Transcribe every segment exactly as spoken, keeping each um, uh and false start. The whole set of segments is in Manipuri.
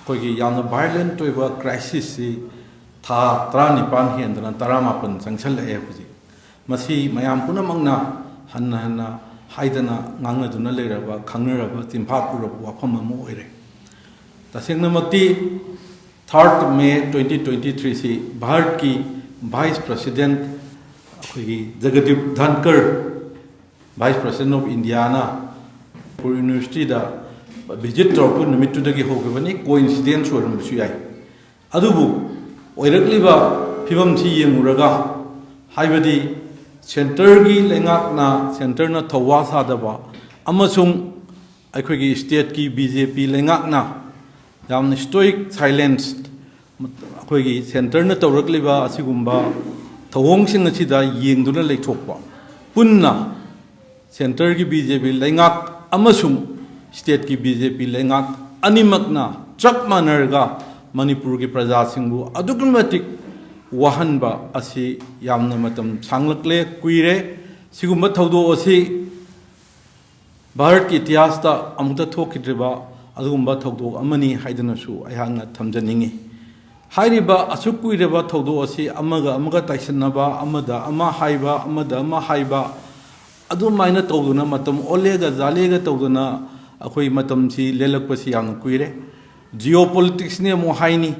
ꯑꯩꯈꯣꯏꯒꯤ ꯌꯥꯝꯅ ꯚꯥꯏꯑꯣꯂꯦꯟꯠ ꯑꯣꯏꯕ ꯀ꯭ꯔꯥꯏꯁꯤꯁꯁꯤ ꯊꯥ ꯇꯔꯥꯅꯤꯄꯥꯟ ꯍꯦꯟꯗꯅ ꯇꯔꯥꯃꯥꯄꯟ ꯆꯪꯁꯜꯂꯛꯑꯦ ꯍꯧꯖꯤꯛ꯫ ꯃꯁꯤ ꯃꯌꯥꯝ ꯄꯨꯝꯅꯃꯛꯅ ꯍꯟꯅ ꯍꯟꯅ ꯍꯥꯏꯗꯅ ꯉꯥꯡꯅꯗꯨꯅ ꯂꯩꯔꯕ, ꯈꯪꯅꯔꯕ, ꯆꯤꯟꯐꯥ ꯄꯨꯔꯕ ꯋꯥꯐꯝ ꯑꯃ ꯑꯣꯏꯔꯦ꯫ ꯇꯁꯦꯡꯅꯃꯛꯇꯤ third May twenty twenty threeꯁꯤ ꯚꯥꯔꯠꯀꯤ ꯚꯥꯏꯁ ꯄ꯭ꯔꯁꯤꯗꯦꯟꯠ ꯑꯩꯈꯣꯏꯒꯤ ꯖꯒꯗꯤꯞ ꯙꯟꯀꯔ, ꯚꯥꯏꯁ ꯄ꯭ꯔꯁꯤꯗꯦꯟꯠ ꯑꯣꯐ ꯏꯟꯗꯤꯌꯥꯅ ꯃꯅꯤꯄꯨꯔ ꯌꯨꯅꯤꯚꯔꯁꯤꯇꯤꯗ ꯚꯤꯖꯤꯠ ꯇꯧꯔꯛꯄ ꯅꯨꯃꯤꯠꯇꯨꯗꯒꯤ ꯍꯧꯈꯤꯕꯅꯤ꯫ ꯀꯣꯏꯟꯁꯤꯗꯦꯟꯁ ꯑꯣꯏꯔꯝꯕꯁꯨ ꯌꯥꯏ꯫ ꯑꯗꯨꯕꯨ ꯑꯣꯏꯔꯛꯂꯤꯕ ꯐꯤꯕꯝꯁꯤ ꯌꯦꯡꯂꯨꯔꯒ, ꯍꯥꯏꯕꯗꯤ ꯁꯦꯟꯇꯔꯒꯤ ꯂꯩꯉꯥꯛꯅ, ꯁꯦꯟꯇꯔꯅ ꯊꯧꯋꯥ ꯁꯥꯗꯕ ꯑꯃꯁꯨꯡ ꯑꯩꯈꯣꯏꯒꯤ ꯁ꯭ꯇꯦꯠꯀꯤ ꯕꯤ ꯖꯦ ꯄꯤ ꯂꯩꯉꯥꯛꯅ ꯌꯥꯝꯅ ꯁ꯭ꯇꯣꯏꯛ ꯁꯥꯏꯂꯦꯟꯁ, ꯑꯩꯈꯣꯏꯒꯤ ꯁꯦꯟꯇꯔꯅ ꯇꯧꯔꯛꯂꯤꯕ ꯑꯁꯤꯒꯨꯝꯕ ꯊꯧꯑꯣꯡꯁꯤꯡ ꯑꯁꯤꯗ ꯌꯦꯡꯗꯨꯅ ꯂꯩꯊꯣꯛꯄ, ꯄꯨꯟꯅ ꯁꯦꯟꯇꯔꯒꯤ ꯕꯤ ꯖꯦ ꯄꯤ ꯂꯩꯉꯥꯛ ꯑꯃꯁꯨꯡ ꯁ꯭ꯇꯦꯠꯀꯤ ꯕꯤ ꯖꯦ ꯄꯤ ꯂꯩꯉꯥꯛ ꯑꯅꯤꯃꯛꯅ ꯆꯞ ꯃꯥꯟꯅꯔꯒ ꯃꯅꯤꯄꯨꯔꯒꯤ ꯄ꯭ꯔꯖꯥꯁꯤꯡꯕꯨ ꯑꯗꯨꯛꯀꯤ ꯃꯇꯤꯛ ꯋꯥꯍꯟꯕ ꯑꯁꯤ ꯌꯥꯝꯅ ꯃꯇꯝ ꯁꯥꯡꯂꯛꯂꯦ, ꯀꯨꯏꯔꯦ꯫ ꯁꯤꯒꯨꯝꯕ ꯊꯧꯗꯣꯛ ꯑꯁꯤ ꯚꯥꯔꯠꯀꯤ ꯏꯇꯤꯍꯥꯁꯇ ꯑꯃꯨꯛꯇ ꯊꯣꯛꯈꯤꯗ꯭ꯔꯤꯕ ꯑꯗꯨꯒꯨꯝꯕ ꯊꯧꯗꯣꯛ ꯑꯃꯅꯤ ꯍꯥꯏꯗꯨꯅꯁꯨ ꯑꯩꯍꯥꯛꯅ ꯊꯝꯖꯅꯤꯡꯏ꯫ ꯍꯥꯏꯔꯤꯕ ꯑꯁꯨꯛ ꯀꯨꯏꯔꯕ ꯊꯧꯗꯣꯛ ꯑꯁꯤ ꯑꯃꯒ ꯑꯃꯒ ꯇꯥꯏꯁꯟꯅꯕ, ꯑꯃꯗ ꯑꯃ ꯍꯥꯏꯕ, ꯑꯃꯗ ꯑꯃ ꯍꯥꯏꯕ, ꯑꯗꯨꯃꯥꯏꯅ ꯇꯧꯗꯨꯅ, ꯃꯇꯝ ꯑꯣꯜꯂꯦꯒ ꯖꯥꯂꯦꯒ ꯇꯧꯗꯨꯅ ꯑꯩꯈꯣꯏ ꯃꯇꯝꯁꯤ ꯂꯦꯜꯂꯛꯄꯁꯤ ꯌꯥꯝꯅ ꯀꯨꯏꯔꯦ꯫ ꯖꯤꯑꯣ ꯄꯣꯂꯤꯇꯤꯛꯁꯅꯤ ꯑꯃꯨꯛ ꯍꯥꯏꯅꯤ,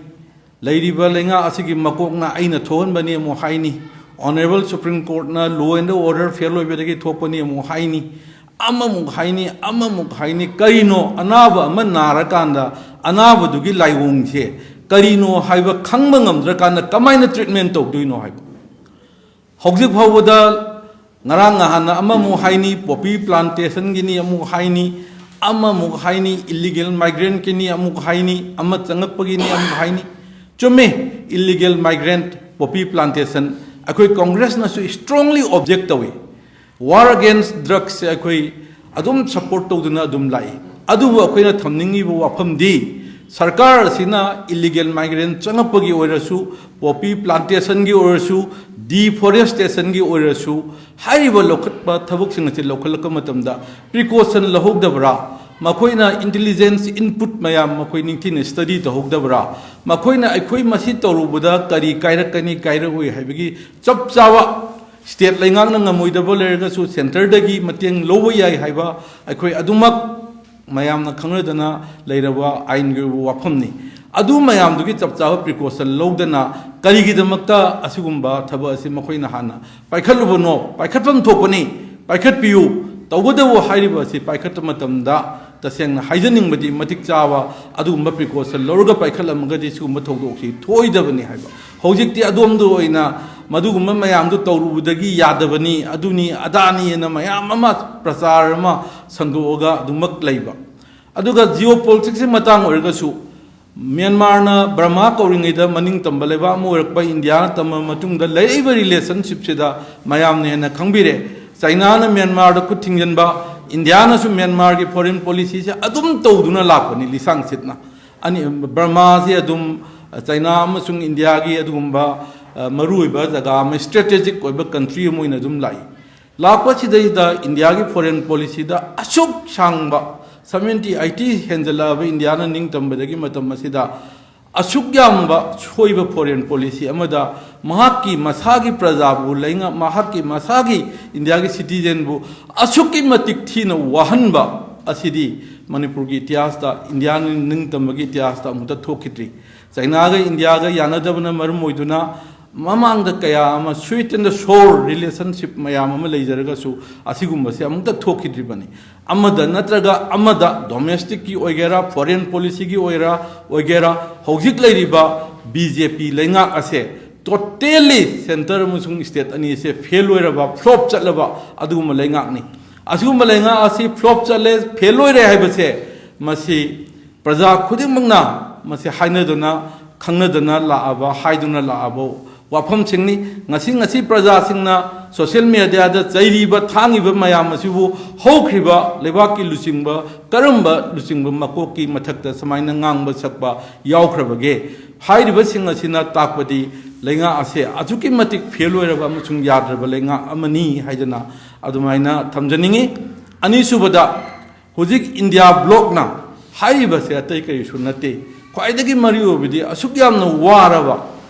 ꯂꯩꯔꯤꯕ ꯂꯩꯉꯥꯛ ꯑꯁꯤꯒꯤ ꯃꯀꯣꯛꯅ ꯑꯩꯅ ꯊꯣꯛꯍꯟꯕꯅꯤ ꯑꯃꯨꯛ ꯍꯥꯏꯅꯤ, Honourable Supreme Courtꯅ law and order fail ꯑꯣꯏꯕꯗꯒꯤ ꯊꯣꯛꯄꯅꯤ ꯑꯃꯨꯛ ꯍꯥꯏꯅꯤ, ꯑꯃꯃꯨꯛ ꯍꯥꯏꯅꯤ, ꯑꯃꯃꯨꯛ ꯍꯥꯏꯅꯤ꯫ ꯀꯔꯤꯅꯣ, ꯑꯅꯥꯕ ꯑꯃ ꯅꯥꯔꯀꯥꯟꯗ ꯑꯅꯥꯕꯗꯨꯒꯤ ꯂꯥꯏꯑꯣꯡꯁꯦ ꯀꯔꯤꯅꯣ ꯍꯥꯏꯕ ꯈꯪꯕ ꯉꯝꯗ꯭ꯔꯀꯥꯟꯗ ꯀꯃꯥꯏꯅ treatment ꯇꯧꯗꯣꯏꯅꯣ ꯍꯥꯏꯕ? ꯍꯧꯖꯤꯛ ꯐꯥꯎꯕꯗ ꯉꯔꯥꯡ ꯅꯍꯥꯟꯅ ꯑꯃꯃꯨꯛ ꯍꯥꯏꯅꯤ, poppy plantationꯒꯤꯅꯤ ꯑꯃꯨꯛ ꯍꯥꯏꯅꯤ, ꯑꯃꯃꯨꯛ ꯍꯥꯏꯅꯤ, illegal migrantꯀꯤꯅꯤ ꯑꯃꯨꯛ ꯍꯥꯏꯅꯤ, ꯑꯃ ꯆꯪꯉꯛꯄꯒꯤꯅꯤ ꯑꯃꯨꯛ ꯍꯥꯏꯅꯤ꯫ ꯆꯨꯝꯃꯤ, illegal migrant, poppy plantation, ꯑꯩꯈꯣꯏ ꯀꯣꯡꯒ꯭ꯔꯦꯁꯅꯁꯨ strongly object ꯇꯧꯏ꯫ War against drugsꯁꯦ ꯑꯩꯈꯣꯏ ꯑꯗꯨꯝ support ꯇꯧꯗꯨꯅ ꯑꯗꯨꯝ ꯂꯥꯛꯏ꯫ ꯑꯗꯨꯕꯨ ꯑꯩꯈꯣꯏꯅ ꯊꯝꯅꯤꯡꯉꯤꯕ ꯋꯥꯐꯝꯗꯤ, ꯁꯔꯀꯥꯔ ꯑꯁꯤꯅ illegal migrant ꯆꯪꯉꯛꯄꯒꯤ ꯑꯣꯏꯔꯁꯨ, poppy plantationꯒꯤ ꯑꯣꯏꯔꯁꯨ, deforestationꯒꯤ ꯑꯣꯏꯔꯁꯨ, ꯍꯥꯏꯔꯤꯕ ꯂꯧꯈꯠꯄ ꯊꯕꯛꯁꯤꯡ ꯑꯁꯤ ꯂꯧꯈꯠꯂꯛꯄ ꯃꯇꯝꯗ precaution ꯂꯧꯍꯧꯗꯕ꯭ꯔꯥ? ꯃꯈꯣꯏꯅ ꯏꯟꯇꯦꯂꯤꯖꯦꯟꯁ ꯏꯟꯄꯨꯠ ꯃꯌꯥꯝ ꯃꯈꯣꯏ ꯅꯤꯡꯊꯤꯅ ꯁ꯭ꯇꯗꯤ ꯇꯧꯍꯧꯗꯕ꯭ꯔꯥ? ꯃꯈꯣꯏꯅ ꯑꯩꯈꯣꯏ ꯃꯁꯤ ꯇꯧꯔꯨꯕꯗ ꯀꯔꯤ ꯀꯥꯏꯔꯛꯀꯅꯤ, ꯀꯥꯏꯔꯛꯑꯣꯏ ꯍꯥꯏꯕꯒꯤ ꯆꯞ ꯆꯥꯕ ꯁ꯭ꯇꯦꯠ ꯂꯩꯉꯥꯛꯅ ꯉꯝꯃꯣꯏꯗꯕ ꯂꯩꯔꯒꯁꯨ ꯁꯦꯟꯇꯔꯗꯒꯤ ꯃꯇꯦꯡ ꯂꯧꯕ ꯌꯥꯏ ꯍꯥꯏꯕ ꯑꯩꯈꯣꯏ ꯑꯗꯨꯃꯛ ꯃꯌꯥꯝꯅ ꯈꯪꯅꯗꯅ ꯂꯩꯔꯕ ꯑꯥꯏꯟꯒꯤ ꯑꯣꯏꯕ ꯋꯥꯐꯝꯅꯤ꯫ ꯑꯗꯨ ꯃꯌꯥꯝꯗꯨꯒꯤ ꯆꯞ ꯆꯥꯕ ꯄ꯭ꯔꯤꯀꯣꯁꯟ ꯂꯧꯗꯅ ꯀꯔꯤꯒꯤꯗꯃꯛꯇ ꯑꯁꯤꯒꯨꯝꯕ ꯊꯕꯛ ꯑꯁꯤ ꯃꯈꯣꯏꯅ ꯍꯥꯟꯅ ꯄꯥꯏꯈꯠꯂꯨꯕꯅꯣ? ꯄꯥꯏꯈꯠꯐꯝ ꯊꯣꯛꯄꯅꯤ, ꯄꯥꯏꯈꯠꯄꯤꯌꯨ꯫ ꯇꯧꯕꯇꯕꯨ ꯍꯥꯏꯔꯤꯕ ꯑꯁꯤ ꯄꯥꯏꯈꯠꯄ ꯃꯇꯝꯗ ꯇꯁꯦꯡꯅ ꯍꯥꯏꯖꯅꯤꯡꯕꯗꯤ ꯃꯇꯤꯛ ꯆꯥꯕ ꯑꯗꯨꯒꯨꯝꯕ ꯄ꯭ꯔꯤꯀꯣꯁꯟ ꯂꯧꯔꯒ ꯄꯥꯏꯈꯠꯂꯝꯃꯒꯗꯤ ꯁꯤꯒꯨꯝꯕ ꯊꯧꯗꯣꯛꯁꯤ ꯊꯣꯛꯑꯣꯏꯗꯕꯅꯤ ꯍꯥꯏꯕ꯫ ꯍꯧꯖꯤꯛꯇꯤ ꯑꯗꯣꯝꯗ ꯑꯣꯏꯅ ꯃꯗꯨꯒꯨꯝꯕ ꯃꯌꯥꯝꯗꯨ ꯇꯧꯔꯨꯕꯗꯒꯤ ꯌꯥꯗꯕꯅꯤ, ꯑꯗꯨꯅꯤ ꯑꯗꯥꯅꯤ ꯍꯥꯏꯅ ꯃꯌꯥꯝ ꯑꯃ ꯄ꯭ꯔꯆꯥꯔ ꯑꯃ ꯁꯟꯗꯣꯛꯑꯒ ꯑꯗꯨꯃꯛ ꯂꯩꯕ꯫ ꯑꯗꯨꯒ ꯖꯤꯑꯣ ꯄꯣꯂꯤꯇꯤꯛꯁꯀꯤ ꯃꯇꯥꯡ ꯑꯣꯏꯔꯒꯁꯨ ꯃ꯭ꯌꯥꯟꯃꯥꯔꯅ ꯕꯔꯃꯥ ꯀꯧꯔꯤꯉꯩꯗ ꯃꯅꯤꯡ ꯇꯝꯕ ꯂꯩꯕꯥꯛ ꯑꯃ ꯑꯣꯏꯔꯛꯄ ꯏꯟꯗꯤꯌꯥꯅ ꯇꯝꯕ ꯃꯇꯨꯡꯗ ꯂꯩꯔꯛꯏꯕ ꯔꯤꯂꯦꯁꯟꯁꯤꯞꯁꯤꯗ ꯃꯌꯥꯝꯅ ꯍꯦꯟꯅ ꯈꯪꯕꯤꯔꯦ꯫ ꯆꯩꯅꯥꯅ ꯃ꯭ꯌꯥꯟꯃꯥꯔꯗ ꯈꯨꯠ ꯊꯤꯡꯖꯤꯟꯕ, ꯏꯟꯗꯤꯌꯥꯅꯁꯨ ꯃ꯭ꯌꯥꯟꯃꯥꯔꯒꯤ ꯐꯣꯔꯦꯟ ꯄꯣꯂꯤꯁꯤꯁꯦ ꯑꯗꯨꯝ ꯇꯧꯗꯨꯅ ꯂꯥꯛꯄꯅꯤ ꯂꯤꯁꯥꯡ ꯁꯤꯠꯅ꯫ ꯑꯅꯤ, ꯕꯔꯃꯥꯁꯤ ꯑꯗꯨꯝ ꯆꯩꯅꯥ ꯑꯃꯁꯨꯡ ꯏꯟꯗꯤꯌꯥꯒꯤ ꯑꯗꯨꯒꯨꯝꯕ, ꯑ, ꯃꯔꯨꯑꯣꯏꯕ ꯖꯒꯥ ꯑꯃ, ꯏꯁꯇ꯭ꯔꯦꯇꯦꯖꯤꯛ ꯑꯣꯏꯕ ꯀꯟꯇ꯭ꯔꯤ ꯑꯃ ꯑꯣꯏꯅ ꯑꯗꯨꯝ ꯂꯥꯛꯏ꯫ ꯂꯥꯛꯄꯁꯤꯗꯩꯗ ꯏꯟꯗꯤꯌꯥꯒꯤ ꯐꯣꯔꯦꯟ ꯄꯣꯂꯤꯁꯤꯗ ꯑꯁꯨꯛ ꯁꯥꯡꯕ, ꯁꯚꯦꯟꯇꯤ ꯑꯩꯠꯇꯤ ꯍꯦꯟꯖꯜꯂꯛꯑꯕ ꯏꯟꯗꯤꯌꯥꯅ ꯅꯤꯡꯇꯝꯕꯗꯒꯤ ꯃꯇꯝ ꯑꯁꯤꯗ ꯑꯁꯨꯛ ꯌꯥꯝꯕ ꯁꯣꯏꯕ ꯐꯣꯔꯦꯟ ꯄꯣꯂꯤꯁꯤ ꯑꯃꯗ ꯃꯍꯥꯛꯀꯤ ꯃꯁꯥꯒꯤ ꯄ꯭ꯔꯖꯥꯕꯨ ꯂꯩꯉꯥꯛ, ꯃꯍꯥꯛꯀꯤ ꯃꯁꯥꯒꯤ ꯏꯟꯗꯤꯌꯥꯒꯤ ꯁꯤꯇꯤꯖꯦꯟꯕꯨ ꯑꯁꯨꯛꯀꯤ ꯃꯇꯤꯛ ꯊꯤꯅ ꯋꯥꯍꯟꯕ ꯑꯁꯤꯗꯤ ꯃꯅꯤꯄꯨꯔꯒꯤ ꯏꯇꯤꯍꯥꯁꯇ, ꯏꯟꯗꯤꯌꯥ ꯅꯤꯡꯇꯝꯕꯒꯤ ꯏꯇꯤꯍꯥꯁꯇ ꯑꯃꯨꯛꯇ ꯊꯣꯛꯈꯤꯗ꯭ꯔꯤ꯫ ꯆꯩꯅꯥꯒ ꯏꯟꯗꯤꯌꯥꯒ ꯌꯥꯅꯗꯕꯅ ꯃꯔꯝ ꯑꯣꯏꯗꯨꯅ ꯃꯃꯥꯡꯗ ꯀꯌꯥ ꯑꯃ sweet and sour relationship ꯃꯌꯥꯝ ꯑꯃ ꯂꯩꯖꯔꯒꯁꯨ ꯑꯁꯤꯒꯨꯝꯕꯁꯦ ꯑꯃꯨꯛꯇ ꯊꯣꯛꯈꯤꯗ꯭ꯔꯤꯕꯅꯤ꯫ ꯑꯃꯗ ꯅꯠꯇ꯭ꯔꯒ ꯑꯃꯗ, ꯗꯣꯃꯦꯁꯇꯤꯛꯀꯤ ꯑꯣꯏꯒꯦꯔꯥ, ꯐꯣꯔꯦꯟ ꯄꯣꯂꯤꯁꯤꯒꯤ ꯑꯣꯏꯔ-, ꯑꯣꯏꯒꯦꯔꯥ, ꯍꯧꯖꯤꯛ ꯂꯩꯔꯤꯕ ꯕꯤ ꯖꯦ ꯄꯤ ꯂꯩꯉꯥꯛ ꯑꯁꯦ ꯇꯣꯇꯦꯜꯂꯤ ꯁꯦꯟꯇꯔ ꯑꯃꯁꯨꯡ ꯁ꯭ꯇꯦꯠ ꯑꯅꯤ ꯑꯁꯦ ꯐꯦꯜ ꯑꯣꯏꯔꯕ, ꯐ꯭ꯂꯣꯞ ꯆꯠꯂꯕ ꯑꯗꯨꯒꯨꯝꯕ ꯂꯩꯉꯥꯛꯅꯤ꯫ ꯑꯁꯤꯒꯨꯝꯕ ꯂꯩꯉꯥꯛ ꯑꯁꯤ ꯐ꯭ꯂꯣꯞ ꯆꯠꯂꯦ, ꯐꯦꯜ ꯑꯣꯏꯔꯦ ꯍꯥꯏꯕꯁꯦ ꯃꯁꯤ ꯄ꯭ꯔꯖꯥ ꯈꯨꯗꯤꯡꯃꯛꯅ ꯃꯁꯤ ꯍꯥꯏꯅꯗꯨꯅ, ꯈꯪꯅꯗꯨꯅ ꯂꯥꯛꯑꯕ, ꯍꯥꯏꯗꯨꯅ ꯂꯥꯛꯑꯕ ꯋꯥꯐꯝꯁꯤꯡꯅꯤ꯫ ꯉꯁꯤ, ꯉꯁꯤ ꯄ꯭ꯔꯖꯥꯁꯤꯡꯅ ꯁꯣꯁꯤꯌꯦꯜ ꯃꯦꯗꯤꯌꯥꯗ ꯆꯩꯔꯤꯕ, ꯊꯥꯡꯉꯤꯕ ꯃꯌꯥꯝ ꯑꯁꯤꯕꯨ ꯍꯧꯈ꯭ꯔꯤꯕ ꯂꯩꯕꯥꯛꯀꯤ ꯂꯨꯆꯤꯡꯕ, ꯀꯔꯝꯕ ꯂꯨꯆꯤꯡꯕ ꯃꯀꯣꯛꯀꯤ ꯃꯊꯛꯇ ꯁꯨꯃꯥꯏꯅ ꯉꯥꯡꯕ ꯁꯛꯄ ꯌꯥꯎꯈ꯭ꯔꯕꯒꯦ? ꯍꯥꯏꯔꯤꯕꯁꯤꯡ ꯑꯁꯤꯅ ꯇꯥꯛꯄꯗꯤ ꯂꯩꯉꯥꯛ ꯑꯁꯦ ꯑꯁꯨꯛꯀꯤ ꯃꯇꯤꯛ ꯐꯦꯜ ꯑꯣꯏꯔꯕ ꯑꯃꯁꯨꯡ ꯌꯥꯗ꯭ꯔꯕ ꯂꯩꯉꯥꯛ ꯑꯃꯅꯤ ꯍꯥꯏꯗꯅ ꯑꯗꯨꯃꯥꯏꯅ ꯊꯝꯖꯅꯤꯡꯉꯤ꯫ ꯑꯅꯤꯁꯨꯕꯗ, ꯍꯧꯖꯤꯛ ꯏꯟꯗꯤꯌꯥ ꯕ꯭ꯂꯣꯛꯅ ꯍꯥꯏꯔꯤꯕꯁꯦ ꯑꯇꯩ ꯀꯔꯤꯁꯨ ꯅꯠꯇꯦ꯫ ꯈ꯭ꯋꯥꯏꯗꯒꯤ ꯃꯔꯨ ꯑꯣꯏꯕꯗꯤ ꯑꯁꯨꯛ ꯌꯥꯝꯅ ꯋꯥꯔꯕ,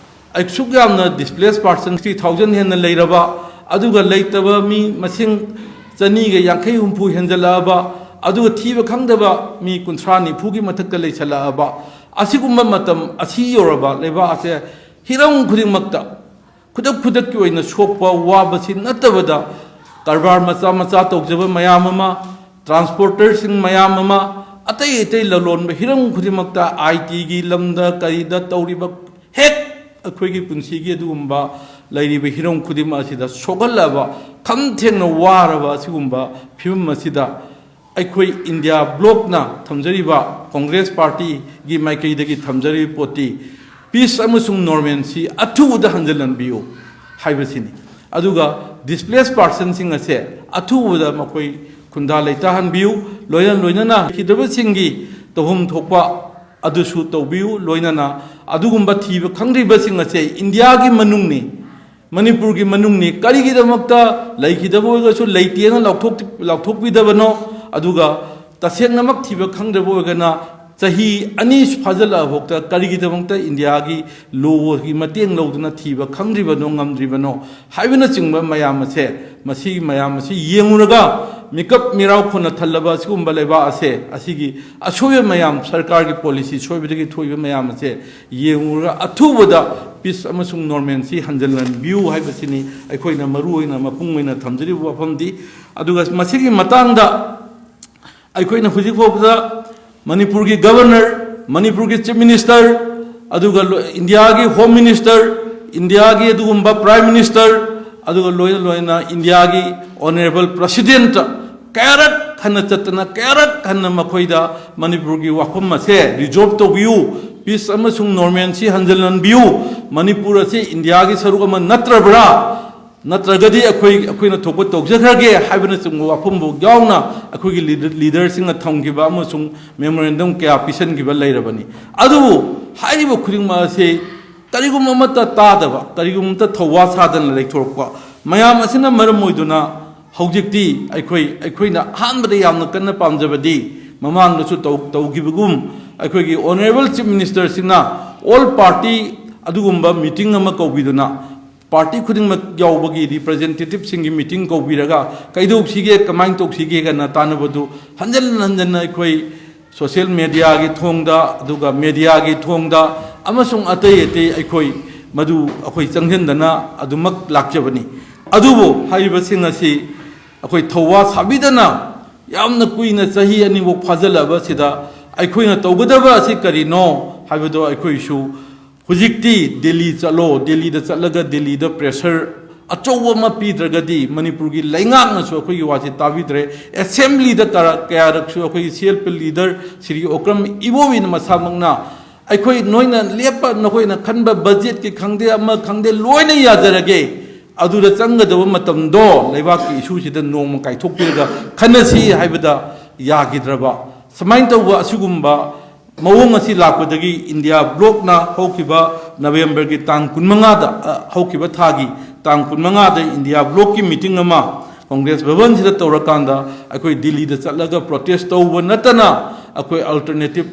ꯑꯁꯨꯛ ꯌꯥꯝꯅ ꯗꯤꯁꯄ꯭ꯂꯦꯁ ꯄꯥꯔꯁꯟ ꯊ꯭ꯔꯤ ꯊꯥꯎꯖꯟ ꯍꯦꯟꯅ ꯂꯩꯔꯕ, ꯑꯗꯨꯒ ꯂꯩꯇꯕ ꯃꯤ ꯃꯁꯤꯡ ꯆꯅꯤꯒ ꯌꯥꯡꯈꯩ ꯍꯨꯝꯐꯨ ꯍꯦꯟꯖꯜꯂꯛꯑꯕ, ꯑꯗꯨꯒ ꯊꯤꯕ ꯈꯪꯗꯕ ꯃꯤ ꯀꯨꯟꯊ꯭ꯔꯥ ꯅꯤꯐꯨꯒꯤ ꯃꯊꯛꯇ ꯂꯩꯁꯜꯂꯛꯑꯕ, ꯑꯁꯤꯒꯨꯝꯕ ꯃꯇꯝ ꯑꯁꯤ ꯌꯧꯔꯕ ꯂꯩꯕꯥꯛ ꯑꯁꯦ ꯍꯤꯔꯝ ꯈꯨꯗꯤꯡꯃꯛꯇ ꯈꯨꯗꯛ ꯈꯨꯗꯛꯀꯤ ꯑꯣꯏꯅ ꯁꯣꯛꯄ ꯋꯥꯕꯁꯤ ꯅꯠꯇꯕꯗ, ꯀꯔꯕꯥꯔ ꯃꯆꯥ ꯃꯆꯥ ꯇꯧꯖꯕ ꯃꯌꯥꯝ ꯑꯃ, ꯇ꯭ꯔꯥꯟꯁꯄꯣꯔꯇꯔꯁꯤꯡ ꯃꯌꯥꯝ ꯑꯃ, ꯑꯇꯩ ꯑꯇꯩ ꯂꯂꯣꯟꯕ ꯍꯤꯔꯝ ꯈꯨꯗꯤꯡꯃꯛꯇ, ꯑꯥꯏ ꯇꯤꯒꯤ ꯂꯝꯗ ꯀꯔꯤꯗ ꯇꯧꯔꯤꯕ, ꯍꯦꯛ ꯑꯩꯈꯣꯏꯒꯤ ꯄꯨꯟꯁꯤꯒꯤ ꯑꯗꯨꯒꯨꯝꯕ ꯂꯩꯔꯤꯕ ꯍꯤꯔꯝ ꯈꯨꯗꯤꯡꯃꯛ ꯑꯁꯤꯗ ꯁꯣꯛꯍꯜꯂꯕ, ꯈꯝ ꯊꯦꯡꯅ ꯋꯥꯔꯕ ꯑꯁꯤꯒꯨꯝꯕ ꯐꯤꯕꯝ ꯑꯁꯤꯗ ꯑꯩꯈꯣꯏ ꯏꯟꯗꯤꯌꯥ ꯕ꯭ꯂꯣꯛꯅ ꯊꯝꯖꯔꯤꯕ, ꯀꯣꯡꯒ꯭ꯔꯦꯁ ꯄꯥꯔꯇꯤꯒꯤ ꯃꯥꯏꯀꯩꯗꯒꯤ ꯊꯝꯖꯔꯤꯕ ꯄꯣꯠꯇꯤ, ꯄꯤꯁ ꯑꯃꯁꯨꯡ ꯅꯣꯔꯃꯦꯟꯁꯤ ꯑꯊꯨꯕꯗ ꯍꯟꯖꯤꯜꯍꯟꯕꯤꯌꯨ ꯍꯥꯏꯕꯁꯤꯅꯤ꯫ ꯑꯗꯨꯒ ꯗꯤꯁꯄ꯭ꯂꯦꯁ ꯄꯥꯔꯁꯟꯁꯤꯡ ꯑꯁꯦ ꯑꯊꯨꯕꯗ ꯃꯈꯣꯏ ꯈꯨꯟꯗꯥ ꯂꯩꯇꯥꯍꯟꯕꯤꯌꯨ, ꯂꯣꯏꯅ ꯂꯣꯏꯅꯅ ꯂꯩꯈꯤꯗꯕꯁꯤꯡꯒꯤ ꯇꯧꯐꯝ ꯊꯣꯛꯄ ꯑꯗꯨꯁꯨ ꯇꯧꯕꯤꯌꯨ, ꯂꯣꯏꯅꯅ ꯑꯗꯨꯒꯨꯝꯕ ꯊꯤꯕ ꯈꯪꯗ꯭ꯔꯤꯕꯁꯤꯡ ꯑꯁꯦ ꯏꯟꯗꯤꯌꯥꯒꯤ ꯃꯅꯨꯡꯅꯤ, ꯃꯅꯤꯄꯨꯔꯒꯤ ꯃꯅꯨꯡꯅꯤ, ꯀꯔꯤꯒꯤꯗꯃꯛꯇ ꯂꯩꯈꯤꯗꯕ ꯑꯣꯏꯔꯒꯁꯨ ꯂꯩꯇꯦꯅ ꯂꯥꯎꯊꯣꯛ-, ꯂꯥꯎꯊꯣꯛꯄꯤꯗꯕꯅꯣ? ꯑꯗꯨꯒ ꯇꯁꯦꯡꯅꯃꯛ ꯊꯤꯕ ꯈꯪꯗ꯭ꯔꯕ ꯑꯣꯏꯔꯒꯅ ꯆꯍꯤ ꯑꯅꯤ ꯐꯥꯖꯤꯜꯂꯛꯑꯐꯥꯎꯗ ꯀꯔꯤꯒꯤꯗꯃꯛꯇ ꯏꯟꯗꯤꯌꯥꯒꯤ ꯂꯣꯒꯤ ꯃꯇꯦꯡ ꯂꯧꯗꯨꯅ ꯊꯤꯕ ꯈꯪꯗ꯭ꯔꯤꯕꯅꯣ, ꯉꯝꯗ꯭ꯔꯤꯕꯅꯣ ꯍꯥꯏꯕꯅꯆꯤꯡꯕ ꯃꯌꯥꯝ ꯑꯁꯦ, ꯃꯁꯤꯒꯤ ꯃꯌꯥꯝ ꯑꯁꯤ ꯌꯦꯡꯉꯨꯔꯒ ꯃꯤꯀꯞ ꯃꯤꯔꯥꯎ ꯈꯣꯟꯅ ꯊꯜꯂꯕ ꯑꯁꯤꯒꯨꯝꯕ ꯂꯩꯕꯥꯛ ꯑꯁꯦ, ꯑꯁꯤꯒꯤ ꯑꯁꯣꯏꯕ ꯃꯌꯥꯝ, ꯁꯔꯀꯥꯔꯒꯤ ꯄꯣꯂꯤꯁꯤ ꯁꯣꯏꯕꯗꯒꯤ ꯊꯣꯛꯏꯕ ꯃꯌꯥꯝ ꯑꯁꯦ ꯌꯦꯡꯉꯨꯔꯒ ꯑꯊꯨꯕꯗ ꯄꯤꯁ ꯑꯃꯁꯨꯡ ꯅꯣꯔꯃꯦꯟꯁꯤ ꯍꯟꯖꯤꯜꯍꯟꯕꯤꯌꯨ ꯍꯥꯏꯕꯁꯤꯅꯤ ꯑꯩꯈꯣꯏꯅ ꯃꯔꯨ ꯑꯣꯏꯅ ꯃꯄꯨꯡ ꯑꯣꯏꯅ ꯊꯝꯖꯔꯤꯕ ꯋꯥꯐꯝꯗꯤ꯫ ꯑꯗꯨꯒ ꯃꯁꯤꯒꯤ ꯃꯇꯥꯡꯗ ꯑꯩꯈꯣꯏꯅ ꯍꯧꯖꯤꯛ ꯐꯥꯎꯕꯗ ꯃꯅꯤꯄꯨꯔꯒꯤ ꯒꯕꯔꯅꯔ, ꯃꯅꯤꯄꯨꯔꯒꯤ ꯆꯤꯐ ꯃꯤꯅꯤꯁꯇꯔ, ꯑꯗꯨꯒ ꯂꯣ-, ꯏꯟꯗꯤꯌꯥꯒꯤ ꯍꯣꯝ ꯃꯤꯅꯤꯁꯇꯔ, ꯏꯟꯗꯤꯌꯥꯒꯤ ꯑꯗꯨꯒꯨꯝꯕ ꯄ꯭ꯔꯥꯏꯝ ꯃꯤꯅꯤꯁꯇꯔ, ꯑꯗꯨꯒ ꯂꯣꯏꯅ ꯂꯣꯏꯅ ꯏꯟꯗꯤꯌꯥꯒꯤ ꯑꯣꯅꯔꯦꯕꯜ ꯄ꯭ꯔꯁꯤꯗꯦꯟꯠ ꯀꯌꯥꯔꯛ ꯍꯟꯅ ꯆꯠꯇꯅ, ꯀꯌꯥꯔꯛ ꯍꯟꯅ ꯃꯈꯣꯏꯗ ꯃꯅꯤꯄꯨꯔꯒꯤ ꯋꯥꯐꯝ ꯑꯁꯦ ꯔꯤꯖꯣꯜꯕ ꯇꯧꯕꯤꯌꯨ, ꯄꯤꯁ ꯑꯃꯁꯨꯡ ꯅꯣꯔꯃꯦꯟꯁꯤ ꯍꯟꯖꯤꯜꯍꯟꯕꯤꯌꯨ, ꯃꯅꯤꯄꯨꯔ ꯑꯁꯤ ꯏꯟꯗꯤꯌꯥꯒꯤ ꯁꯔꯨꯛ ꯑꯃ ꯅꯠꯇ꯭ꯔꯕ꯭ꯔꯥ? ꯅꯠꯇ꯭ꯔꯒꯗꯤ ꯑꯩꯈꯣꯏ, ꯑꯩꯈꯣꯏꯅ ꯊꯣꯛꯄ ꯇꯧꯖꯈ꯭ꯔꯒꯦ ꯍꯥꯏꯕꯅꯆꯤꯡꯕ ꯋꯥꯐꯝꯕꯨ ꯌꯥꯎꯅ ꯑꯩꯈꯣꯏꯒꯤ ꯂꯤꯗ-, ꯂꯤꯗꯔꯁꯤꯡꯅ ꯊꯝꯈꯤꯕ ꯑꯃꯁꯨꯡ ꯃꯦꯃꯣꯔꯦꯟꯗꯝ ꯀꯌꯥ ꯄꯤꯁꯤꯟꯈꯤꯕ ꯂꯩꯔꯕꯅꯤ꯫ ꯑꯗꯨꯕꯨ ꯍꯥꯏꯔꯤꯕ ꯈꯨꯗꯤꯡꯃꯛ ꯑꯁꯤ ꯀꯔꯤꯒꯨꯝꯕ ꯑꯃꯠꯇ ꯇꯥꯗꯕ, ꯀꯔꯤꯒꯨꯝꯕ ꯑꯃꯠꯇ ꯊꯧꯋꯥ ꯁꯥꯗꯅ ꯂꯩꯊꯣꯔꯛꯄ ꯃꯌꯥꯝ ꯑꯁꯤꯅ ꯃꯔꯝ ꯑꯣꯏꯗꯨꯅ ꯍꯧꯖꯤꯛꯇꯤ ꯑꯩꯈꯣꯏ, ꯑꯩꯈꯣꯏꯅ ꯑꯍꯥꯟꯕꯗ ꯌꯥꯝꯅ ꯀꯟꯅ ꯄꯥꯝꯖꯕꯗꯤ, ꯃꯃꯥꯡꯗꯁꯨ ꯇꯧ-, ꯇꯧꯈꯤꯕꯒꯨꯝ, ꯑꯩꯈꯣꯏꯒꯤ Honourable Chief Minister ꯁꯤꯅ all party ꯑꯗꯨꯒꯨꯝꯕ meeting ꯑꯃ ꯀꯧꯕꯤꯗꯨꯅ, party ꯈꯨꯗꯤꯡꯃꯛ ꯌꯥꯎꯕꯒꯤ representative ꯁꯤꯡꯒꯤ meeting ꯀꯧꯕꯤꯔꯒ, ꯀꯩꯗꯧꯁꯤꯒꯦ, ꯀꯃꯥꯏꯅ ꯇꯧꯁꯤꯒꯦ ꯀꯥꯏꯅ ꯇꯥꯟꯅꯕꯗꯨ ꯍꯟꯖꯟ ꯍꯟꯖꯟꯅ ꯑꯩꯈꯣꯏ social media ꯒꯤ ꯊꯣꯡꯗ, ꯑꯗꯨꯒ media ꯒꯤ ꯊꯣꯡꯗ, ꯑꯃꯁꯨꯡ ꯑꯇꯩ ꯑꯇꯩ ꯑꯩꯈꯣꯏ ꯃꯗꯨ ꯑꯩꯈꯣꯏ ꯆꯪꯁꯤꯟꯗꯅ ꯑꯗꯨꯃꯛ ꯂꯥꯛꯆꯕꯅꯤ꯫ ꯑꯗꯨꯕꯨ ꯍꯥꯏꯔꯤꯕꯁꯤꯡ ꯑꯁꯤ ꯑꯩꯈꯣꯏ ꯊꯧꯋꯥ ꯁꯥꯕꯤꯗꯅ, ꯌꯥꯝꯅ ꯀꯨꯏꯅ, ꯆꯍꯤ ꯑꯅꯤꯐꯥꯎ ꯐꯥꯖꯤꯜꯂꯛꯑꯕꯁꯤꯗ, ꯑꯩꯈꯣꯏꯅ ꯇꯧꯒꯗꯕ ꯑꯁꯤ ꯀꯔꯤꯅꯣ ꯍꯥꯏꯕꯗꯣ ꯑꯩꯈꯣꯏꯁꯨ ꯍꯧꯖꯤꯛꯇꯤ ꯗꯦꯜꯂꯤ ꯆꯠꯂꯣ, ꯗꯦꯜꯂꯤꯗ ꯆꯠꯂꯒ ꯗꯦꯜꯂꯤꯗ pressure ꯑꯆꯧꯕ ꯑꯃ ꯄꯤꯗ꯭ꯔꯒꯗꯤ ꯃꯅꯤꯄꯨꯔꯒꯤ ꯂꯩꯉꯥꯛꯅꯁꯨ ꯑꯩꯈꯣꯏꯒꯤ ꯋꯥꯁꯤ ꯇꯥꯕꯤꯗ꯭ꯔꯦ꯫ Assembly ꯗ ꯀꯌꯥꯔꯛꯁꯨ ꯑꯩꯈꯣꯏꯒꯤ C L P leader Shri Okram ꯏꯕꯣꯕꯤꯅ ꯃꯁꯥꯃꯛꯅ, "ꯑꯩꯈꯣꯏ, ꯅꯣꯏꯅ ꯂꯦꯞꯄ, ꯅꯈꯣꯏꯅ ꯈꯟꯕ budget ꯀꯤ ꯈꯪꯗꯦ, ꯑꯃ ꯈꯪꯗꯦ, ꯂꯣꯏꯅ ꯌꯥꯖꯔꯒꯦ, ꯑꯗꯨꯗ ꯆꯪꯒꯗꯕ ꯃꯇꯝꯗꯣ ꯂꯩꯕꯥꯛꯀꯤ issue ꯁꯤꯗ ꯅꯣꯡꯃ ꯀꯥꯏꯊꯣꯛꯄꯤꯔꯒ ꯈꯟꯅꯁꯤ" ꯍꯥꯏꯕꯗ ꯌꯥꯈꯤꯗ꯭ꯔꯕ꯫ ꯁꯨꯃꯥꯏꯅ ꯇꯧꯕ ꯑꯁꯤꯒꯨꯝꯕ ꯃꯑꯣꯡ ꯑꯁꯤ ꯂꯥꯛꯄꯗꯒꯤ India bloc ꯅ ꯍꯧꯈꯤꯕ November ꯒꯤ ꯇꯥꯡ ꯀꯨꯟꯃꯉꯥꯗ, ꯑ, ꯍꯧꯈꯤꯕ ꯊꯥꯒꯤ ꯇꯥꯡ ꯀꯨꯟꯃꯉꯥꯗ India bloc ꯀꯤ meeting ꯑꯃ Congress ꯚꯕꯟꯁꯤꯗ ꯇꯧꯔꯀꯥꯟꯗ, ꯑꯩꯈꯣꯏ ꯗꯤꯜꯂꯤꯗ ꯆꯠꯂꯒ protest ꯇꯧꯕ ꯅꯠꯇꯅ ꯑꯩꯈꯣꯏ alternative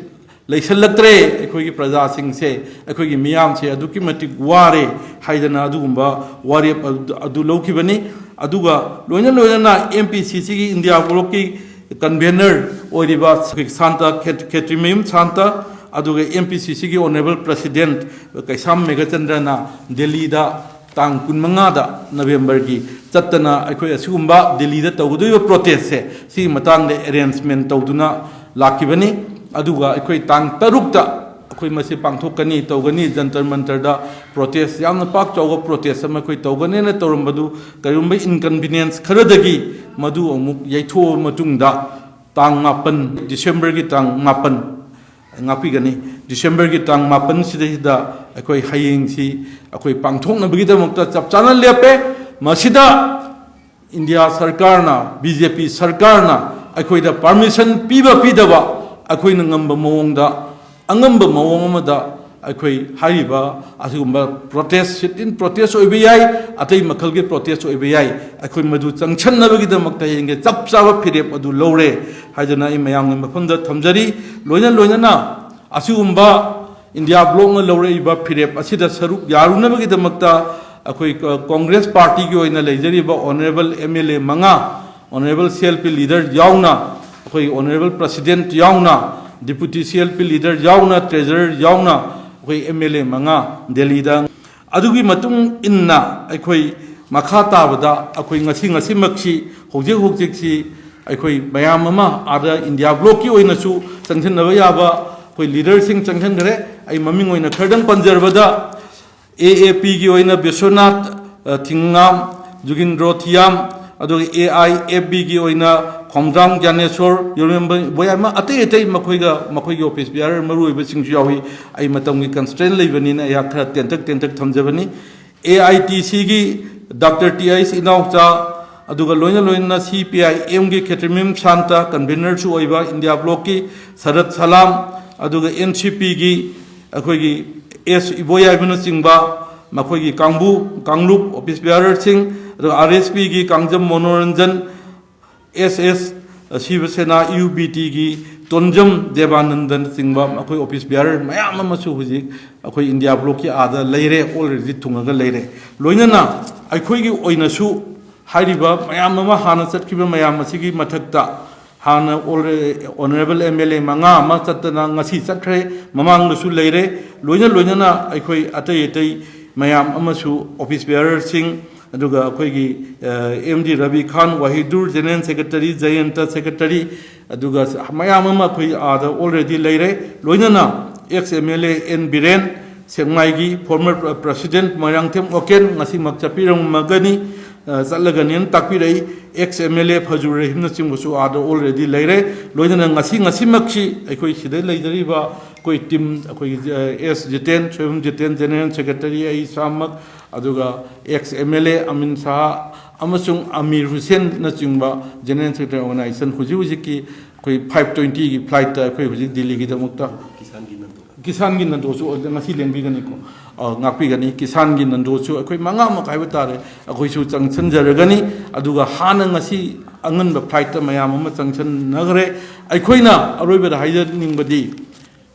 ꯂꯩꯁꯜꯂꯛꯇ꯭ꯔꯦ꯫ ꯑꯩꯈꯣꯏꯒꯤ ꯄ꯭ꯔꯖꯥꯁꯤꯡꯁꯦ, ꯑꯩꯈꯣꯏꯒꯤ ꯃꯤꯌꯥꯝꯁꯦ ꯑꯗꯨꯛꯀꯤ ꯃꯇꯤꯛ ꯋꯥꯔꯦ ꯍꯥꯏꯗꯅ ꯑꯗꯨꯒꯨꯝꯕ ꯋꯥꯔꯦꯞ ꯑꯗꯨ, ꯑꯗꯨ ꯂꯧꯈꯤꯕꯅꯤ꯫ ꯑꯗꯨꯒ ꯂꯣꯏꯅ ꯂꯣꯏꯅꯅ M P C C ꯒꯤ India bloc ꯀꯤ convener ꯑꯣꯏꯔꯤꯕ ꯁꯥꯟꯇ ꯈꯦ-, ꯈꯦꯇ꯭ꯔꯤꯃꯌꯨꯝ ꯁꯥꯟꯇ, ꯑꯗꯨꯒ M P C C ꯒꯤ Honourable President ꯀꯩꯁꯥꯝ ꯃꯦꯘꯆꯟꯗ꯭ꯔꯅ ꯗꯦꯜꯂꯤꯗ ꯇꯥꯡ ꯀꯨꯟꯃꯉꯥꯗ November ꯒꯤ ꯆꯠꯇꯅ ꯑꯩꯈꯣꯏ ꯑꯁꯤꯒꯨꯝꯕ ꯗꯦꯜꯂꯤꯗ ꯇꯧꯒꯗꯧꯔꯤꯕ protest ꯁꯦ ꯁꯤꯒꯤ ꯃꯇꯥꯡꯗ arrangement ꯇꯧꯗꯨꯅ ꯂꯥꯛꯈꯤꯕꯅꯤ꯫ ꯑꯗꯨꯒ ꯑꯩꯈꯣꯏ ꯇꯥꯡ ꯇꯔꯨꯛꯇ ꯑꯩꯈꯣꯏ ꯃꯁꯤ ꯄꯥꯡꯊꯣꯛꯀꯅꯤ, ꯇꯧꯒꯅꯤ, ꯖꯟꯇꯔ ꯃꯟꯇꯔꯗ protest, ꯌꯥꯝꯅ ꯄꯥꯛ ꯆꯥꯎꯕ protest ꯑꯃ ꯑꯩꯈꯣꯏ ꯇꯧꯒꯅꯦꯅ ꯇꯧꯔꯝꯕꯗꯨ, ꯀꯔꯤꯒꯨꯝꯕ inconvenience ꯈꯔꯗꯒꯤ ꯃꯗꯨ ꯑꯃꯨꯛ ꯌꯩꯊꯣꯛꯑꯕ ꯃꯇꯨꯡꯗ, ꯇꯥꯡ ꯃꯥꯄꯟ, December ꯒꯤ ꯇꯥꯡ ꯃꯥꯄꯟ, ꯉꯥꯛꯄꯤꯒꯅꯤ, December ꯒꯤ ꯇꯥꯡ ꯃꯥꯄꯟ ꯁꯤꯗꯩꯁꯤꯗ ꯑꯩꯈꯣꯏ ꯍꯌꯦꯡꯁꯤ ꯑꯩꯈꯣꯏ ꯄꯥꯡꯊꯣꯛꯅꯕꯒꯤꯗꯃꯛꯇ ꯆꯞ ꯆꯥꯅ ꯂꯦꯞꯄꯦ꯫ ꯃꯁꯤꯗ India ꯁꯔꯀꯥꯔꯅ, B J P ꯁꯔꯀꯥꯔꯅ ꯑꯩꯈꯣꯏꯗ permission ꯄꯤꯕ ꯄꯤꯗꯕ ꯑꯩꯈꯣꯏꯅ ꯉꯝꯕ ꯃꯑꯣꯡꯗ, ꯑꯉꯝꯕ ꯃꯑꯣꯡ ꯑꯃꯗ ꯑꯩꯈꯣꯏ ꯍꯥꯏꯔꯤꯕ ꯑꯁꯤꯒꯨꯝꯕ ꯄ꯭ꯔꯣꯇꯦꯁ, ꯁꯤꯠ ꯏꯟ ꯄ꯭ꯔꯣꯇꯦꯁ ꯑꯣꯏꯕ ꯌꯥꯏ, ꯑꯇꯩ ꯃꯈꯜꯒꯤ ꯄ꯭ꯔꯣꯇꯦꯁ ꯑꯣꯏꯕ ꯌꯥꯏ, ꯑꯩꯈꯣꯏ ꯃꯗꯨ ꯆꯪꯁꯟꯅꯕꯒꯤꯗꯃꯛꯇ ꯍꯌꯦꯡꯒꯤ ꯆꯞ ꯆꯥꯕ ꯐꯤꯔꯦꯞ ꯑꯗꯨ ꯂꯧꯔꯦ ꯍꯥꯏꯗꯅ ꯑꯩ ꯃꯌꯥꯝꯒꯤ ꯃꯐꯝꯗ ꯊꯝꯖꯔꯤ꯫ ꯂꯣꯏꯅ ꯂꯣꯏꯅꯅ ꯑꯁꯤꯒꯨꯝꯕ ꯏꯟꯗꯤꯌꯥ ꯕ꯭ꯂꯣꯛꯅ ꯂꯧꯔꯛꯏꯕ ꯐꯤꯔꯦꯞ ꯑꯁꯤꯗ ꯁꯔꯨꯛ ꯌꯥꯔꯨꯅꯕꯒꯤꯗꯃꯛꯇ ꯑꯩꯈꯣꯏ ꯀ-, ꯀꯣꯡꯒ꯭ꯔꯦꯁ ꯄꯥꯔꯇꯤꯒꯤ ꯑꯣꯏꯅ ꯂꯩꯖꯔꯤꯕ ꯑꯣꯅꯔꯦꯕꯜ ꯑꯦꯝ ꯑꯦꯜ ꯑꯦ ꯃꯉꯥ, honourable C L P leader ꯌꯥꯎꯅ, ꯑꯩꯈꯣꯏꯒꯤ ꯑꯣꯅꯔꯦꯕꯜ ꯄ꯭ꯔꯁꯤꯗꯦꯟꯠ ꯌꯥꯎꯅ, deputy C L P leader ꯌꯥꯎꯅ, ꯇ꯭ꯔꯦꯖꯔꯔ ꯌꯥꯎꯅ ꯑꯩꯈꯣꯏ ꯑꯦꯝ ꯑꯦꯜ ꯑꯦ ꯃꯉꯥ ꯗꯦꯜꯂꯤꯗ꯫ ꯑꯗꯨꯒꯤ ꯃꯇꯨꯡ ꯏꯟꯅ ꯑꯩꯈꯣꯏ ꯃꯈꯥ ꯇꯥꯕꯗ ꯑꯩꯈꯣꯏ ꯉꯁꯤ, ꯉꯁꯤꯃꯛꯁꯤ, ꯍꯧꯖꯤꯛ ꯍꯧꯖꯤꯛꯁꯤ ꯑꯩꯈꯣꯏ ꯃꯌꯥꯝ ꯑꯃ ꯑꯥꯗ ꯏꯟꯗꯤꯌꯥ ꯕ꯭ꯂꯣꯛꯀꯤ ꯑꯣꯏꯅꯁꯨ ꯆꯪꯁꯤꯟꯅꯕ ꯌꯥꯕ ꯑꯩꯈꯣꯏ ꯂꯤꯗꯔꯁꯤꯡ ꯆꯪꯁꯤꯟꯈ꯭ꯔꯦ꯫ ꯑꯩ ꯃꯃꯤꯡ ꯑꯣꯏꯅ ꯈꯔꯗꯪ ꯄꯟꯖꯔꯕꯗ, ꯑꯦ ꯑꯦ ꯄꯤꯒꯤ ꯑꯣꯏꯅ ꯕꯤꯁ꯭ꯋꯅꯥꯊ, ꯑ, ꯊꯤꯡꯉꯥꯝ, ꯖꯨꯒꯤꯟꯗ꯭ꯔꯣ ꯊꯤꯌꯥꯝ, ꯑꯗꯨꯒ ꯑꯦ ꯑꯥꯏ ꯑꯦꯐ ꯕꯤꯒꯤ ꯑꯣꯏꯅ ꯈꯣꯡꯗ꯭ꯔꯥꯝ ꯒ꯭ꯌꯥꯅꯦꯁꯣꯔ, ꯌꯣꯔꯦꯝꯕ ꯕꯣꯌꯥꯏꯃ, ꯑꯇꯩ ꯑꯇꯩ ꯃꯈꯣꯏꯒ, ꯃꯈꯣꯏꯒꯤ ꯑꯣꯐꯤꯁ ꯕꯤꯌꯥꯔꯔ ꯃꯔꯨꯑꯣꯏꯕꯁꯤꯡꯁꯨ ꯌꯥꯎꯏ꯫ ꯑꯩ ꯃꯇꯝꯒꯤ ꯀꯟꯁꯇ꯭ꯔꯦꯟ ꯂꯩꯕꯅꯤꯅ ꯑꯩꯍꯥꯛ ꯈꯔ ꯇꯦꯟꯇꯛ ꯇꯦꯟꯇꯛ ꯊꯝꯖꯕꯅꯤ꯫ ꯑꯦ ꯑꯥꯏ ꯇꯤ ꯁꯤꯒꯤ ꯗꯥꯛꯇꯔ ꯇꯤ ꯑꯩꯁ ꯏꯅꯥꯎꯆꯥ, ꯑꯗꯨꯒ ꯂꯣꯏꯅ ꯂꯣꯏꯅꯅ ꯁꯤ ꯄꯤ ꯑꯥꯏ ꯑꯦꯝꯒꯤ ꯈꯦꯇ꯭ꯔꯤꯃꯌꯨꯝ ꯁꯥꯟꯇ, ꯀꯟꯚꯤꯅꯔꯁꯨ ꯑꯣꯏꯕ ꯏꯟꯗꯤꯌꯥ ꯕ꯭ꯂꯣꯛꯀꯤ ꯁꯔꯠ ꯁꯂꯥꯝ, ꯑꯗꯨꯒ ꯑꯦꯟ ꯁꯤ ꯄꯤꯒꯤ ꯑꯩꯈꯣꯏꯒꯤ ꯑꯦꯁ ꯏꯕꯣꯌꯥꯏꯃꯅꯆꯤꯡꯕ ꯃꯈꯣꯏꯒꯤ ꯀꯥꯡꯕꯨ, ꯀꯥꯡꯂꯨꯞ, ꯑꯣꯐꯤꯁ ꯕꯤꯌꯥꯔꯔꯁꯤꯡ, ꯑꯗꯨꯒ ꯑꯥꯔ ꯑꯦꯁ ꯄꯤꯒꯤ ꯀꯥꯡꯖꯝ ꯃꯅꯣꯔꯟꯖꯟ, ꯑꯦꯁ ꯑꯦꯁ ꯁꯤꯕꯁꯦꯅꯥ, ꯌꯨ ꯕꯤ ꯇꯤꯒꯤ ꯇꯣꯟꯖꯝ ꯗꯦꯕꯥꯅꯟꯗꯅꯆꯤꯡꯕ ꯃꯈꯣꯏ ꯑꯣꯐꯤꯁ ꯕꯤꯌꯥꯔꯔ ꯃꯌꯥꯝ ꯑꯃꯁꯨ ꯍꯧꯖꯤꯛ ꯑꯩꯈꯣꯏ ꯏꯟꯗꯤꯌꯥ ꯕ꯭ꯂꯣꯛꯀꯤ ꯑꯥꯗ ꯂꯩꯔꯦ, ꯑꯣꯜꯔꯦꯗꯤ ꯊꯨꯡꯉꯒ ꯂꯩꯔꯦ꯫ ꯂꯣꯏꯅꯅ ꯑꯩꯈꯣꯏꯒꯤ ꯑꯣꯏꯅꯁꯨ ꯍꯥꯏꯔꯤꯕ ꯃꯌꯥꯝ ꯑꯃ ꯍꯥꯟꯅ ꯆꯠꯈꯤꯕ ꯃꯌꯥꯝ ꯑꯁꯤꯒꯤ ꯃꯊꯛꯇ ꯍꯥꯟꯅ ꯑꯣꯜꯔꯦ-, ꯑꯣꯅꯔꯦꯕꯜ ꯑꯦꯝ ꯑꯦꯜ ꯑꯦ ꯃꯉꯥ ꯑꯃ ꯆꯠꯇꯅ ꯉꯁꯤ ꯆꯠꯈ꯭ꯔꯦ, ꯃꯃꯥꯡꯗꯁꯨ ꯂꯩꯔꯦ꯫ ꯂꯣꯏꯅ ꯂꯣꯏꯅꯅ ꯑꯩꯈꯣꯏ ꯑꯇꯩ ꯑꯇꯩ ꯃꯌꯥꯝ ꯑꯃꯁꯨ, ꯑꯣꯐꯤꯁ ꯕꯤꯌꯥꯔꯔꯁꯤꯡ, ꯑꯗꯨꯒ ꯑꯩꯈꯣꯏꯒꯤ, ꯑ, M D Rabi Khan, Wahidur general secretary, joint secretary, ꯑꯗꯨꯒ ꯃꯌꯥꯝ ꯑꯃ ꯑꯩꯈꯣꯏ ꯑꯥꯗ ꯑꯣꯜꯔꯦꯗꯤ ꯂꯩꯔꯦ꯫ ꯂꯣꯏꯅꯅ ex M L A N Biren, ꯁꯦꯛꯃꯥꯏꯒꯤ ꯐꯣꯔꯃꯔ ꯄ꯭ꯔ-, ꯄ꯭ꯔꯁꯤꯗꯦꯟꯠ ꯃꯣꯏꯔꯥꯡꯊꯦꯝ ꯑꯣꯀꯦꯟ ꯉꯁꯤꯃꯛ ꯆꯠꯄꯤꯔꯝꯃꯒꯅꯤ, ꯑ, ꯆꯠꯂꯒꯅꯦꯅ ꯇꯥꯛꯄꯤꯔꯛꯏ꯫ Ex M L A Fajur ꯔꯍꯤꯝꯅꯆꯤꯡꯕꯁꯨ ꯑꯥꯗ ꯑꯣꯜꯔꯦꯗꯤ ꯂꯩꯔꯦ꯫ ꯂꯣꯏꯅꯅ ꯉꯁꯤ, ꯉꯁꯤꯃꯛꯁꯤ ꯑꯩꯈꯣꯏ ꯁꯤꯗ ꯂꯩꯖꯔꯤꯕ ꯑꯩꯈꯣꯏ ꯇꯤꯝ, ꯑꯩꯈꯣꯏꯒꯤ, ꯑ, S Jiten, Soibam Jiten, general secretary, ꯑꯩ ꯏꯁꯥꯃꯛ, ꯑꯗꯨꯒ ex M L A Amin Shah ꯑꯃꯁꯨꯡ ꯑꯃꯤꯔ ꯍꯨꯁꯦꯟꯅꯆꯤꯡꯕ ꯖꯦꯅꯔꯦꯜ ꯁꯦꯀ꯭ꯔꯦꯇꯔꯤ ꯑꯣꯔꯒꯅꯥꯏꯖꯦꯁꯟ ꯍꯧꯖꯤꯛ ꯍꯧꯖꯤꯛꯀꯤ ꯑꯩꯈꯣꯏ ꯐꯥꯏꯚ ꯇ꯭ꯋꯦꯟꯇꯤꯒꯤ ꯐ꯭ꯂꯥꯏꯠꯇ ꯑꯩꯈꯣꯏ ꯍꯧꯖꯤꯛ ꯗꯤꯜꯂꯤꯒꯤꯗꯃꯛꯇ ꯀꯤꯁꯥꯟꯒꯤ ꯃꯦꯝ꯫ ꯀꯤꯁꯥꯟꯒꯤ ꯅꯟꯗꯣꯁꯨ ꯉꯁꯤ ꯂꯦꯡꯕꯤꯒꯅꯤꯀꯣ, ꯑ, ꯉꯥꯛꯄꯤꯒꯅꯤ꯫ ꯀꯤꯁꯥꯟꯒꯤ ꯅꯟꯗꯣꯁꯨ ꯑꯩꯈꯣꯏ ꯃꯉꯥꯃꯛ ꯍꯥꯏꯕ ꯇꯥꯔꯦ, ꯑꯩꯈꯣꯏꯁꯨ ꯆꯪꯁꯤꯟꯖꯔꯒꯅꯤ꯫ ꯑꯗꯨꯒ ꯍꯥꯟꯅ ꯉꯁꯤ ꯑꯉꯟꯕ flightꯇ ꯃꯌꯥꯝ ꯑꯃ ꯆꯪꯁꯤꯟꯅꯈ꯭ꯔꯦ꯫ ꯑꯩꯈꯣꯏꯅ ꯑꯔꯣꯏꯕꯗ ꯍꯥꯏꯖꯅꯤꯡꯕꯗꯤ,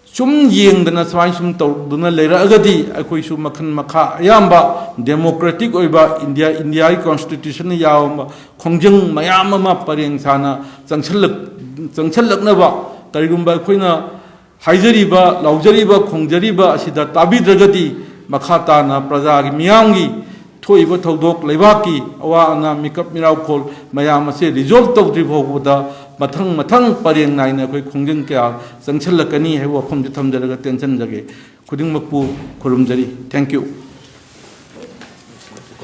ꯁꯨꯝ ꯌꯦꯡꯗꯅ ꯁꯨꯃꯥꯏꯅ ꯁꯨꯝ ꯇꯧꯗꯨꯅ ꯂꯩꯔꯛꯑꯒꯗꯤ ꯑꯩꯈꯣꯏꯁꯨ ꯃꯈꯜ ꯃꯈꯥ ꯑꯌꯥꯝꯕ democratic ꯑꯣꯏꯕ ꯏꯟꯗꯤꯌꯥ, ꯏꯟꯗꯤꯌꯥꯒꯤ constitutionꯅ ꯌꯥꯎꯔꯝꯕ ꯈꯣꯡꯖꯪ ꯃꯌꯥꯝ ꯑꯃ ꯄꯔꯦꯡ ꯁꯥꯅ ꯆꯪꯁꯤꯜꯂꯛ-, ꯆꯪꯁꯤꯜꯂꯛꯅꯕ, ꯀꯔꯤꯒꯨꯝꯕ ꯑꯩꯈꯣꯏꯅ ꯍꯥꯏꯖꯔꯤꯕ, ꯂꯥꯎꯖꯔꯤꯕ, ꯈꯣꯡꯖꯔꯤꯕ ꯑꯁꯤꯗ ꯇꯥꯕꯤꯗ꯭ꯔꯒꯗꯤ ꯃꯈꯥ ꯇꯥꯅ ꯄ꯭ꯔꯖꯥꯒꯤ, ꯃꯤꯌꯥꯝꯒꯤ ꯊꯣꯛꯏꯕ ꯊꯧꯗꯣꯛ, ꯂꯩꯕꯥꯛꯀꯤ ꯑꯋꯥ ꯑꯅꯥ, ꯃꯤꯀꯞ ꯃꯤꯔꯥꯎꯈꯣꯜ ꯃꯌꯥꯝ ꯑꯁꯦ resolve ꯇꯧꯗ꯭ꯔꯤ ꯐꯥꯎꯕꯗ ꯃꯊꯪ ꯃꯊꯪ ꯄꯔꯦꯡ ꯅꯥꯏꯅ ꯑꯩꯈꯣꯏ ꯈꯣꯡꯖꯪ ꯀꯌꯥ ꯆꯪꯁꯤꯜꯂꯛꯀꯅꯤ ꯍꯥꯏꯕ ꯋꯥꯐꯝꯁꯤ ꯊꯝꯖꯔꯒ ꯇꯦꯟꯁꯤꯟꯖꯒꯦ꯫ ꯈꯨꯗꯤꯡꯃꯛꯄꯨ ꯈꯨꯔꯨꯝꯖꯔꯤ꯫ Thank you꯫